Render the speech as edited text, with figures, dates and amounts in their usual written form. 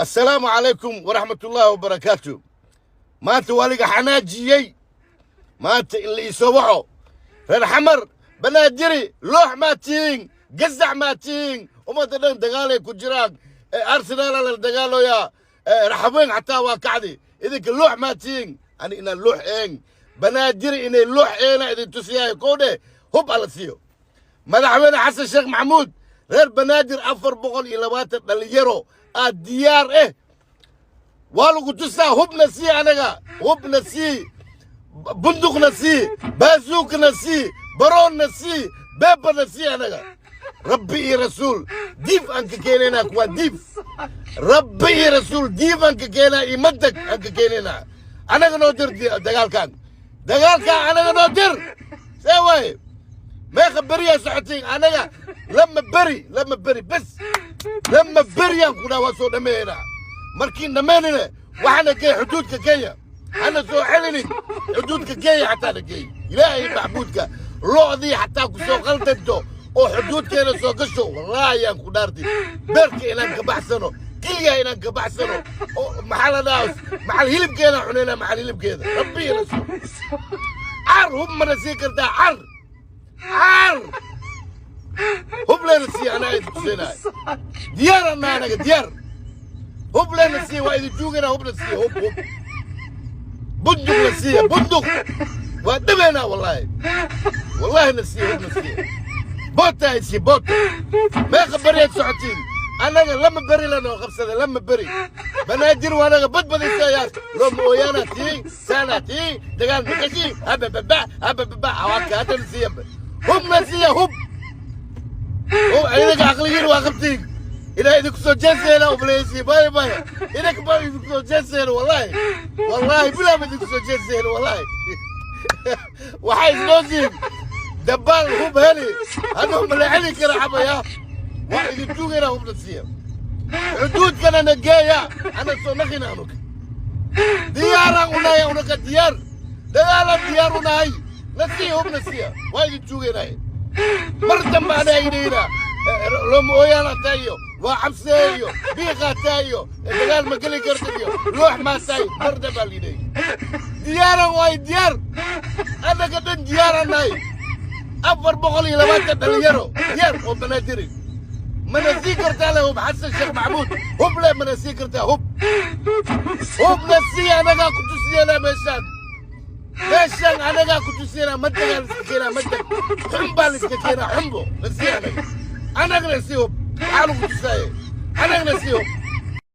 Assalaamu calaykum waraxmatullaahi wabarakaatu. Maanta waa liga xanaajiyey. Maanta in la iisoo waxo, reer Xamar, Banaadiri, loox maa tihiin, gazac maa tihiin? Ummadda dhan dagaalay ku jiraan. Arsenaala la dagaaloyaa, Raxaweyn xataa waa kacdi. Idinka loox maa tihiin? Ani inaan loox een, Banaadiri inay loox eena idin tusiyahay. Koodhe, hub ala siiyo Madaxweyne Xasan Sheekh Maxamuud. Reer Banaadir 420 dhalinyaro aad diyaar eh, waa lagu tusaa. Hubna sii anaga, hubna sii, bunduqna sii, baazuukna sii, baroonna sii, beebana sii anaga. Rabbi iyo rasuul, diif aan ka keenaynaa kuwaa. Diif, Rabbi iyo rasuul, diif aan ka keenaa iyo madag aan ka keenaynaa. Anaga noo dir dagaalkan, dagaalkan anaga noo dir. See waaye? Meeqa beriyaa socotiin? Anaga 2 beri, 2 beri bes, 2 beriyaan ku dhaha, waa soo dhammeeynaa. Markiin dhammaynina, waxaana geey xuduudka Kenya, hana soo celinin. Xuduudka Kenya xataa na geey. Ilaahay maxbuudka, lo'dii xataa ku soo qaldanto oo xuduudkeena soo gasho, wallaahi aan ku dhaartay, beerka inaan ka baxsano, keliya inaan ka baxsano, oo maxaa la dhahaa, maxal hilibkeeda cunayna, maxal hilibkeeda. Rabbi iyo rasuul, car hub mana sii kartaa? Car, car hub leena siiya, anaa idin tusinaay. Diyaar anaa, anaga diyaar. Hub leena siiya, waa idin juugana. Hubna siiya, hub, hub, bunduq na siiya, bunduq waa dhabeynaa. Wallaahi, wallaahi, na siiya hub, na siiya boota, ay sii boota. Meeqa beriyaad socotiin? Annaga 2 beri lanoo qabsaday, 2 beri. Banaadir waa anaga badbadaysayaas. Looma ooyaanaa tii saanaa tii dagaal makashi habababa habababa hawaadka. Haddana siiya hub, na siiya hub. Hub idinka aqligiin waa qabtiin. Ilaa idinku soo jeeseena ublaysi baya baya, idinka ba idinku soo jeeseena. Wallahi, wallahi, bilaaba idinku soo jeeseena. Wallahi, waxay isnoo siin dabaal hub heli hadduu mala celi kara xabaya. Waa idin tuugayna. Hubna siiya, xuduudkana na geeya, ana soo naqina. Anuka diyaaraan unahay, unaka diyaar, dagaalaan diyaar unahay. Na siiya hubna siiya, waa idin tuugaynay. Mar dambe anaa idhayna looma ooyaana tahay iyo waa cabsee iyo biiqaa tahay iyo dagaal ma geli kartid iyo loox maa tahay. Mar dambaa liidhay. Diyaaran waay, diyaar, annaga dhan diyaaraan nahay. 420 dhalinyaro diyaar oo Banaadiri. Mana sii kartaa le hub, Xasan Sheekh Maxamuud? Hub le mana sii kartaa? Hub, hubna sii, annagaa ku tusiyana. Meeshaan, meeshaan anagaa ku tusiyana. Ma dagaal iska keenaa, madag xun baa la iska keenaa. Xunbo na sii anaga, anagna sii hub. Maxaa lagu tusaaye? Anagna sii hub.